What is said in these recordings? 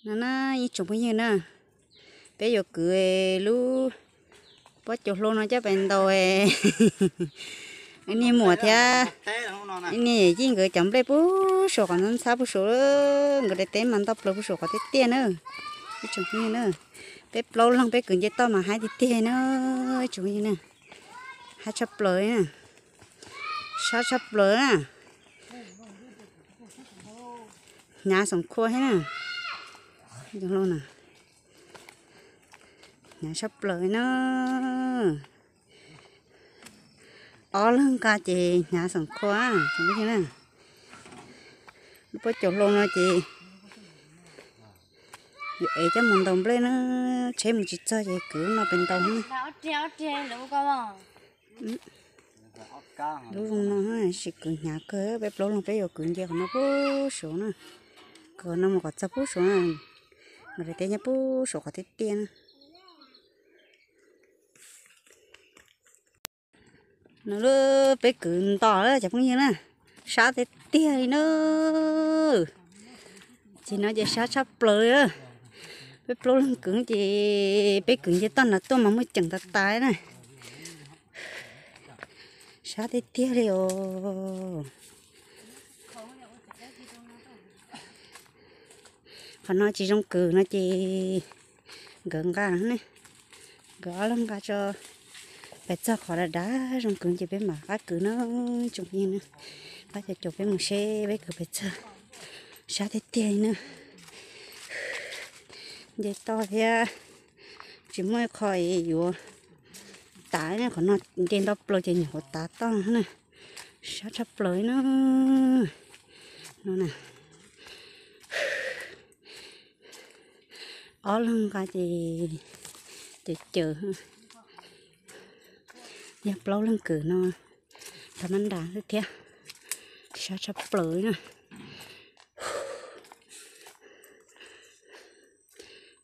No na, ib tsoom phooj ywg na, peb yuav kwv lub pob caus hlau no coj pem ntaus niag muam thiab niag yawm yij nkawd cov nplej puag saum qhov ntxhab ntxhab puag saum, nkawd daim teb mas ntoj plaws puag saum qhov tiaj tiaj na. Ib tsoom phooj ywg na, peb plaub leeg peb kwv nce toj mas haib tiag tiag na, ib tsoom phooj ywg na, haib tshaj plaws na, sab tshaj plaws na, hnyav xoom khua thiab na, hnyav tshaj plaws na. Ob leeg nqa ces hnyav xoom khua, tsoom phooj ywg na. Lub pob caus hlau no ces yuav ev coj mus ntaus nplej na, tsheb mus tsis txog ces kwv lub no pem ntaus na. Lub zoo no tsis kwv hnyav kawg, peb plaub leeg peb yuav kwv nce qhov no puag saud na, kwv qhov no mus kom txog puag saud na, mas daim teb nyob puag saum qhov tiaj tiaj na. No lub peb kwv nto lawm cov phooj ywg na, sab tiag tiag li na. Ces no ces sab tshaj plaws li. Peb plaub leeg kwv ces peb kwv nce toj nram tuaj mas muaj ceem tas tas na. Sab tiag tiag li os. Qhov no tsis zoo kwv no ces nkawd nqa ne, nkawd ob leeg nqa tso, pes txog qhov dav dav zoo kwv ces peb mam qab kwv na, tsoom phooj ywg na, qab caum caum peb mus seb peb kwv pes txog, sab tiag tiag li na. Nce toj thiab tsis muaj ib qho yuav tav, qhov no nce ntoj plaws ces nyuam qhuav tav toj na, sab tshaj plaws na. No na, ob leeg nqa ces caws caws, yog plaub leeg kwv no tau mab nra xwb thiab, sab tshaj plaws na.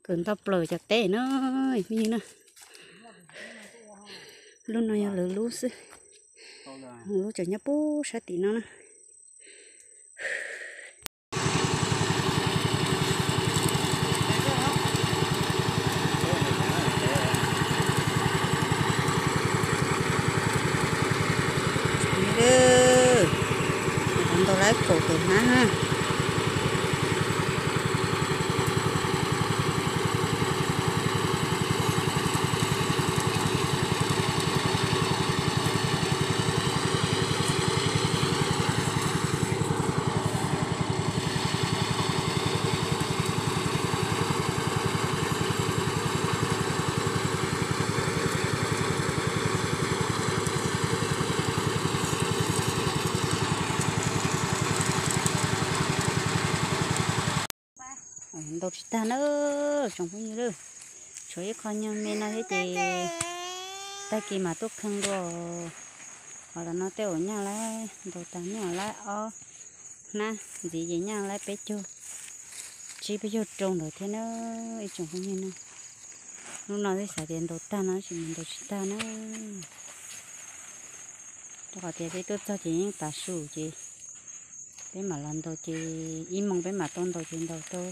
Kwv ntoj plaws cov teb na, phooj ywg na. Lub no yog lwm lub xwb, lub tseem nyob puag sab tim no na. Ntau lab kaum tus hnab na. Ntau tsis tag na, tsoom phooj ywg, tshuav ib qho nyuag me no thiab ces tag kis mam tuaj kheej dua. Ho los no tej uas nyaj lab ntau tag nyaj lab ob hnab ntxiv ces nyaj lab peb caug tsib peb caug rau ntawd thiab na, ib tsoom phooj ywg na. Lub no twb xav tias ntau tag no tab sis mas ntau tsis tag na. Rau qhov tias peb tuaj txog ces yeej tav su ces peb mam los ntaus ces ib moos peb mam tuaj ntaus ces ntaus tau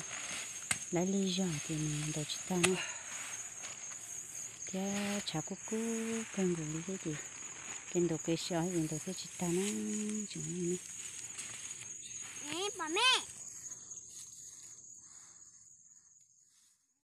lab lig zog ces nws ntaus tsis tag na. Thiab tshav kub kub kawg nkaus li thiab ces kev ntaus kev sov ces ntaus thiaj tsis tag na, tsoom phooj ywg ne.